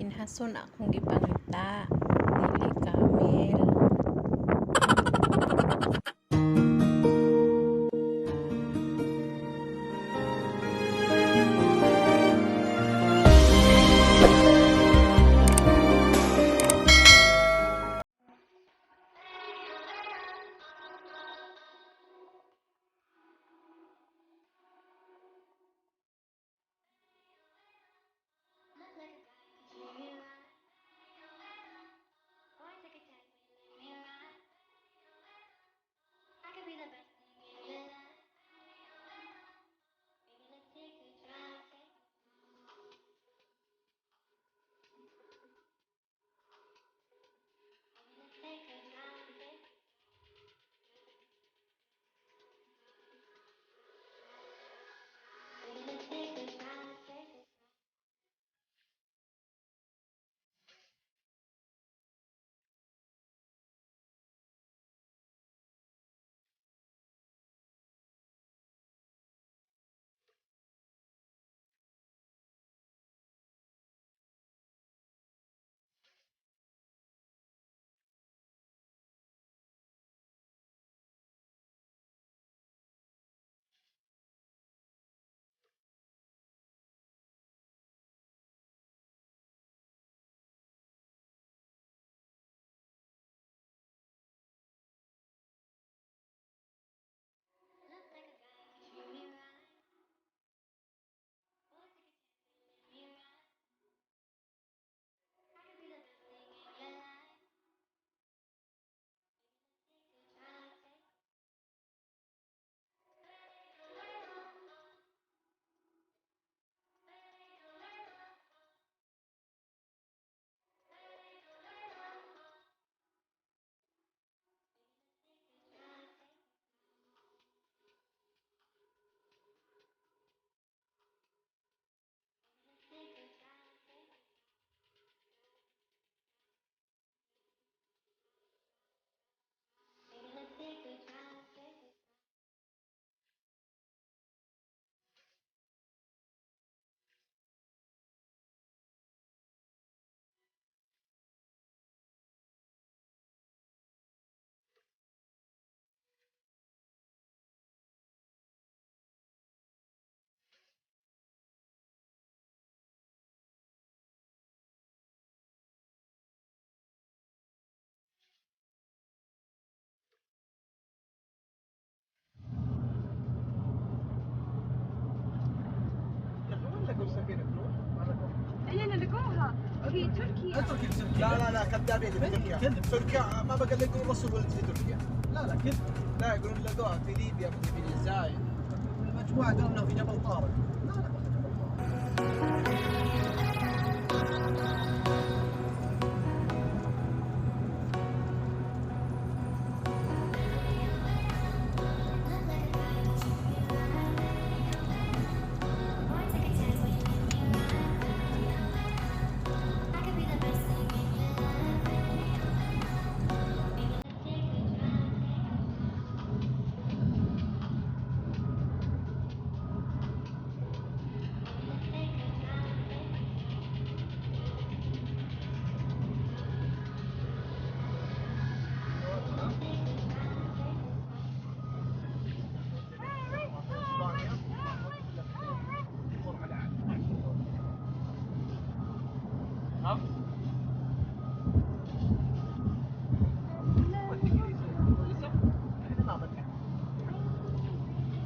Kinhason akong gipangita, dili camel. اللي لقوها في تركيا. اترك تركيا. لا لا لا، كذابين في تركيا. كذب. تركيا ما بقى الا يقولون الرسول ولد في تركيا. لا لا، كذب. لا، يقولون لقوها في ليبيا، مدري في الجزائر. المجموعه قالوا انه في جبل طارق. لا لا، جبل طارق.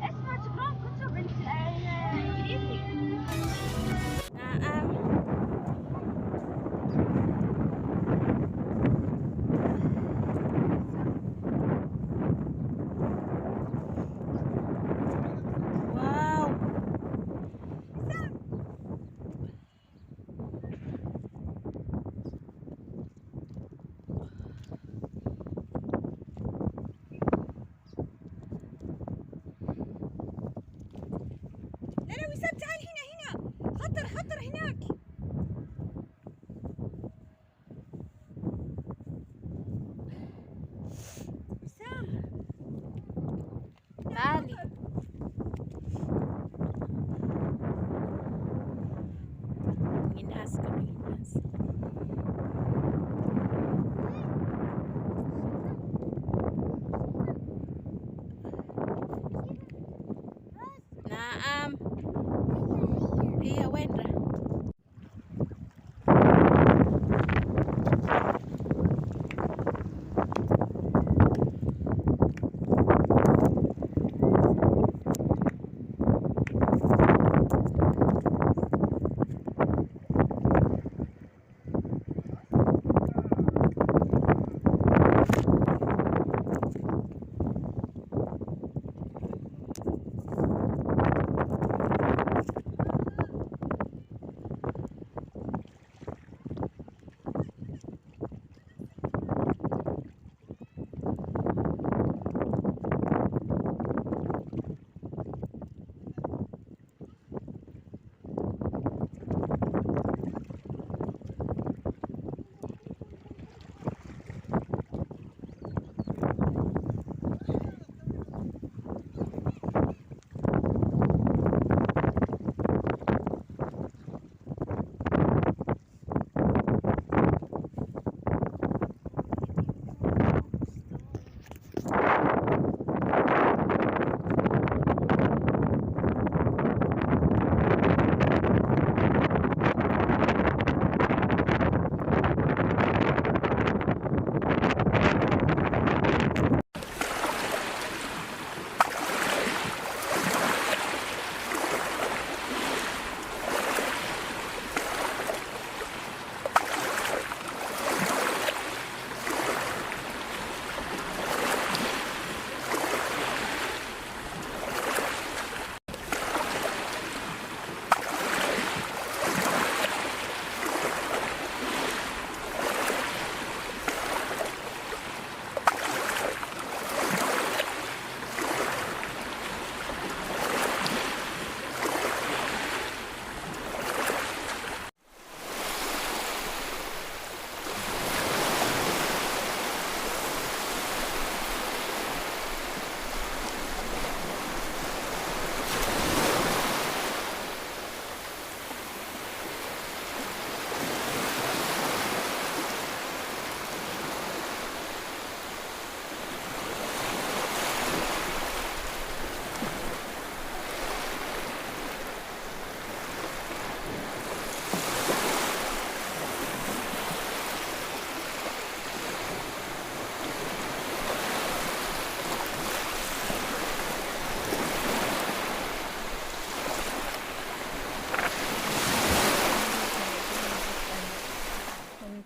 اسمع، تقرون كتب انت انجليزي؟ نعم. Wow!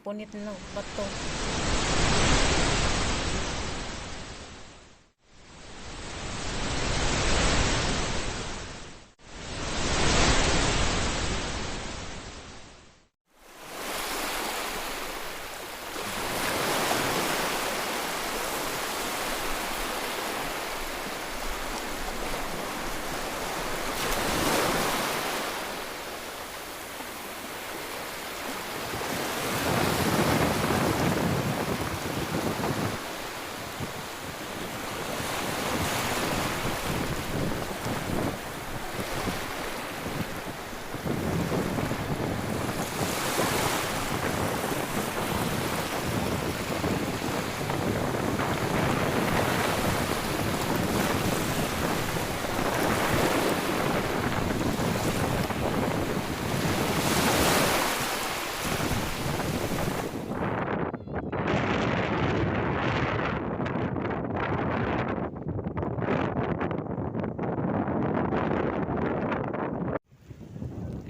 Punit na lang bato.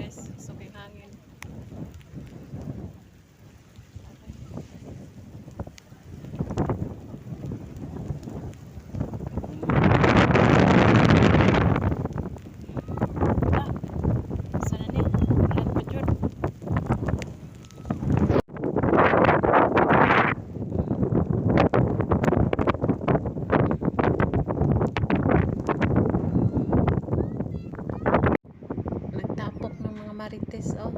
Guys, suking hangin. Ah, sana ni? Ulan pa jud. Nagtapok ng mga marites, oh.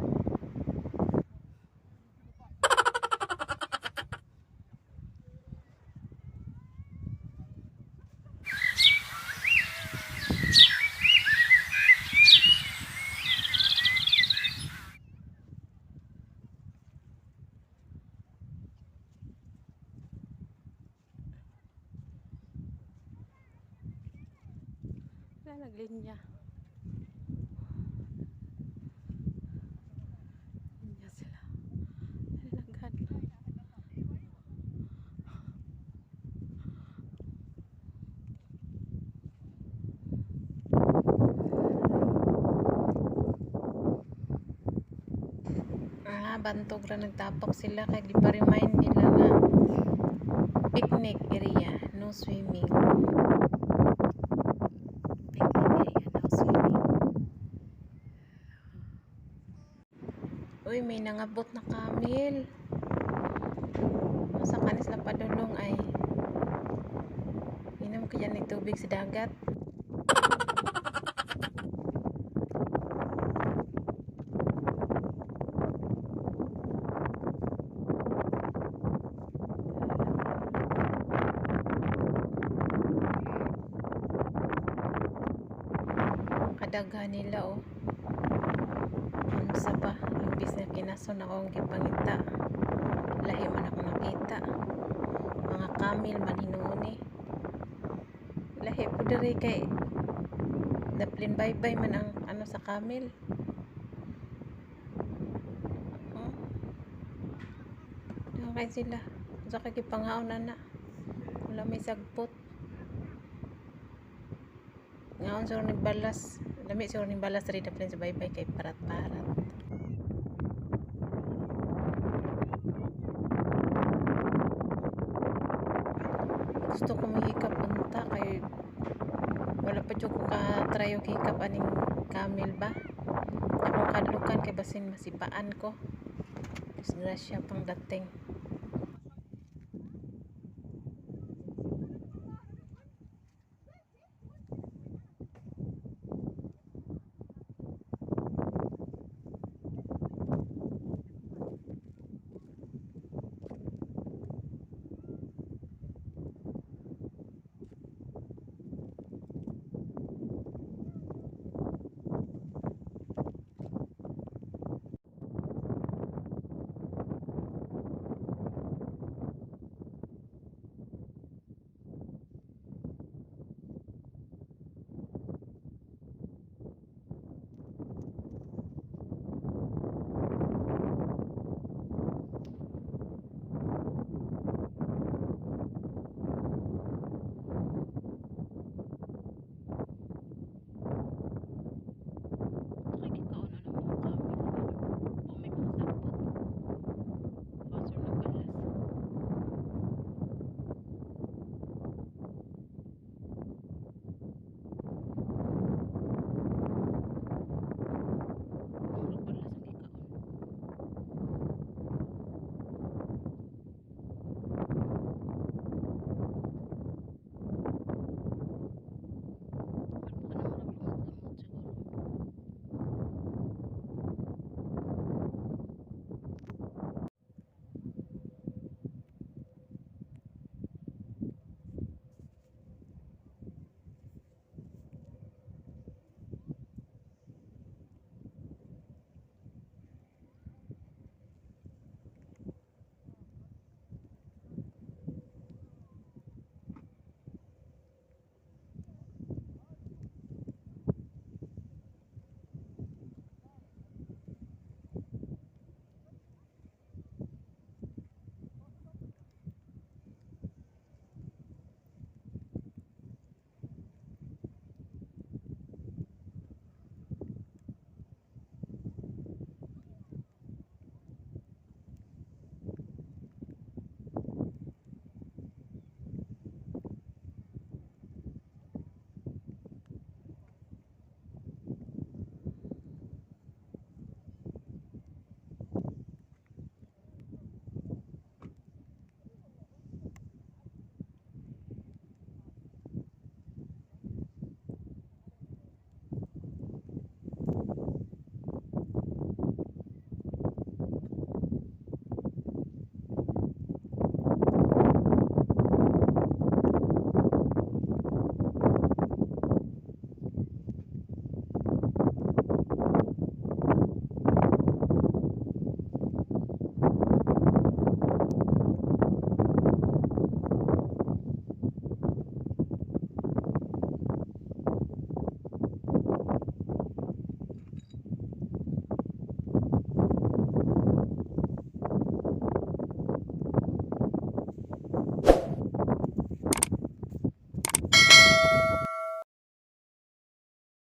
Wala, naglinya. Linya sila. Nalaghan. Ah, bantog ra nagtapok sila kay gipa-remind nila nga picnic area, no swimming. Picnic area, no swimming. Uy, may nangabot na camel. Masa kanis na padulong ay. Inom ko yan ng tubig sa dagat. Kadaghan nila, oh. Unsa pa, imbis na kinason ako ang gipangita. Lahi man ako nakita. Mga camel man hinuon eh. Lahi po diri kay daplin baybay man ang ano sa camel. Oh. Kay sila. Unsa kay gipangaon na na. Wala may sagpot. Ngaon siguro ni balas. Lami siguro ni balas diri daplin sa baybay kay parat-parat. Gusto ko mahikap unta kay wala pa jud ko ka try og hikap aning camel ba. Akong kadlukan kay basin masipaan ko. Disgrasya pang dating.